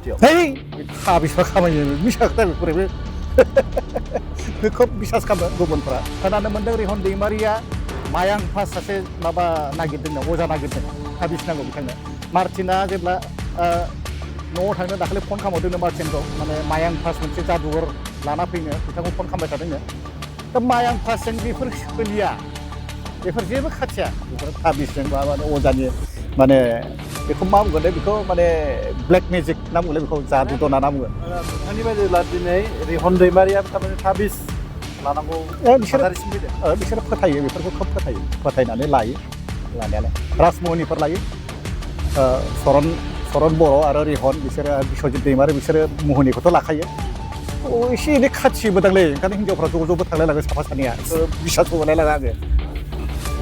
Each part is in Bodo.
Hey, habis rekamannya, bisa kita berbeda. Kok bisa sekarang gubun pra. Karena mendeng rihon di Maria, mayang pas saja naba nagidin, oza nagidin. Habis nanggo bitangnya. Martina jebla no thangnya dakhli phone खालामदोंनो Martinखौ माने mayang pas मोनसे जादुगर लाना फैनो बिथांखौ फन खालामबाय थादोंनो. दा mayang pasजों बेफोर सोलिया. बेफोर जेबो खाथिया. बेफोर हाबिसजों माने अजानि माने बेखौ मा बुंगोन बेखौ माने ब्लेक मेजिक ना बुंले बेखौ जादु दना ना बुङो नोंथांनि बायदिब्ला दिनै रिहन दैमारिया थारमाने थाबिस लानांगौ बिसोर फोथायो बेफोरखौ खोब फोथायनानै लायो लानायालाय राजमहनिफोर लायो सरन बर' आरो रिहन बिसोरो बिश्वजित दैमारि बिसोरो महनिखौथ' लाखायो एसे एनै खाथिबो दांलै ओंखायनो हिनजावफ्रा ज' थांलायलाङो साफा सानैया बिसास होलायलाङा आङो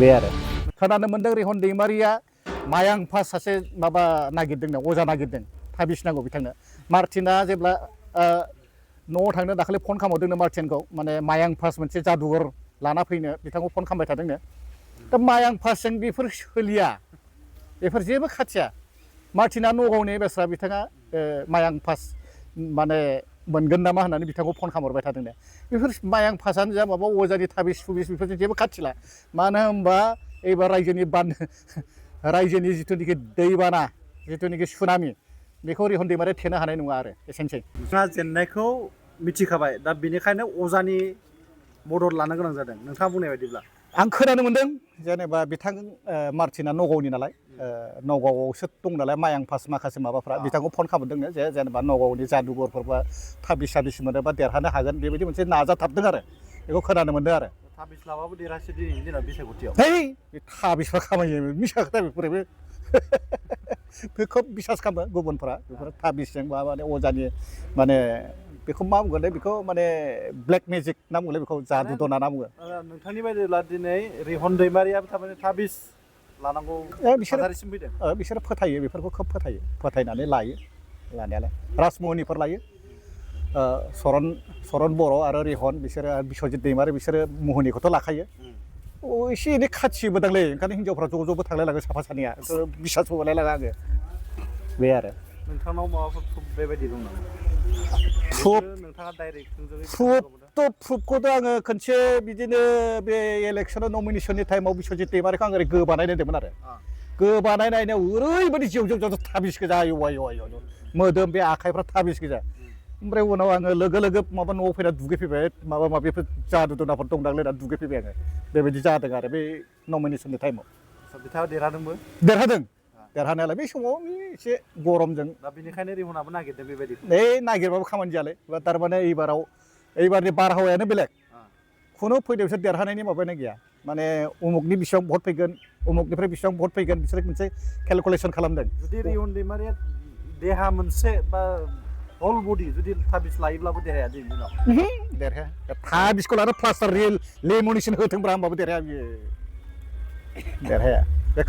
बे आरो खोनानो मोन्दों रिहन दैमारिया mayang pas सासे माबा नागिरदोंनो अजा नागिरदों थाबिस नांगौ बिथांनो मार्टिना जेब्ला न'आव थांनो दाखालि फन खालामदोंनो मार्टिनखौ माने mayang pas मोनसे जादुगर लाना फैनो बिथांखौ फन खालामबाय थादोंनो दा mayang pasजों बेफोर सोलिया बेफोर जेबो खाथिया मार्टिना नगावनि बेस्रा बिथाङा mayang pas माने मोनगोन नामा होननानै बिथांखौ फन खालामहरबाय थादोंनो बेफोर mayang pasआनो जा माबा अजानि थाबिस सुबिस बेफोरजों जेबो खाथिला मानो होनबा एबार रायजोनि जिथुनिखि दैबाना जिथुनिखि सुनामि बेखौ रिहन दैमारिया थेनो हानाय नङा आरो एसेनोसै नोंथाङा जेननायखौ मिथिखाबाय दा बेनिखायनो अजानि मदद लानो गोनां जादों नोंथाङा बुंनाय बायदिब्ला आं खोनानो मोन्दों जेनेबा बिथां मार्टिना नगावनि नालाय नगावआवसो दं नालाय mayang pas माखासे माबाफ्रा बिथांखौ फन खालामदोंनो जे जेनेबा नगावनि जादुगरफोर बा थाबिस मोनोबा देरहानो हागोन बेबायदि मोनसे नाजाथाबदों आरो बेखौ खोनानो मोन्दों आरो थाबिस लाबाबो देरहासै दिनैनि दिनाव बिसायख'थियाव बे थाबिसफ्रा खामायो मिसा खोथा बेफोरबो खोब बिसास खालामो गुबुनफ्रा बेफोर थाबिसजों माने अजानि माने बेखौ मा बुंगोन बेखौ माने ब्लेक मेजिक ना बुंले बेखौ जादु दना ना बुङो नोंथांनि बायदिब्ला दिनै रिहन दैमारिया थारमाने थाबिस लानांगौ थासारिसिम फैदों बिसोर फोथायो बेफोरखौ खोब फोथायनानै लायो लानायालाय राजमहनिफोर लायो सरन बर' आरो रिहन बिसोरो बिश्वजित दैमारि बिसोरो महनिखौथ' लाखायो एसे एनै खाथिबो दांलै ओंखायनो हिनजावफ्रा ज' थांलायलाङो साफा सानैया बिसास होलायलाङा आङो बे आरो नोंथांनाव माबाफोर प्रुफ बेबायदि दं नामा नोंथाङा डाइरेक्ट प्रुफखौथ' आङो खनसे बिदिनो बे इलेक्सनाव नमिनेसननि टाइमाव बिश्वजित दैमारिखौ आं ओरै गोबानाय नायदोंमोन आरो गोबानाय नायनायाव ओरैबायदि जेव थाबिस गोजा आयौ मोदोम बे आखाइफ्रा थाबिस गोजा ओमफ्राय उनाव आङो लोगो माबा न'आव फैना दुगैफैबाय माबा माबिफोर जादु दनाफोर दंदांलै होनना दुगैफैबाय आङो बेबायदि जादों आरो बे नमिनेसननि टाइमाव बिथाङा देरहादोंबो देरहानायालाय बे समाव एसे गरमजों दा बेनिखायनो रिहनाबो नागिरदों बेबायदि नागिरबाबो खामानि जायालै थारमाने एबारनि बारहावायानो बेलेग खुनु फैदों बिसोर देरहानायनि माबायानो गैया माने उमुकनि बेसेबां भट फैगोन उमुकनिफ्राय बेसेबां भट फैगोन बिसोर मोनसे केलकुलेसन खालामदों जुदि रिहन दैमारिया देहा मोनसे बा हल बडि जुदि थाबिस लायोब्लाबो देरहाया दिनैनि दिनाव देरहाया थाबिसखौ लानो प्लास्टार लेमनेसन होथोंब्रा होमबाबो देरहाया बियो देरहाया बे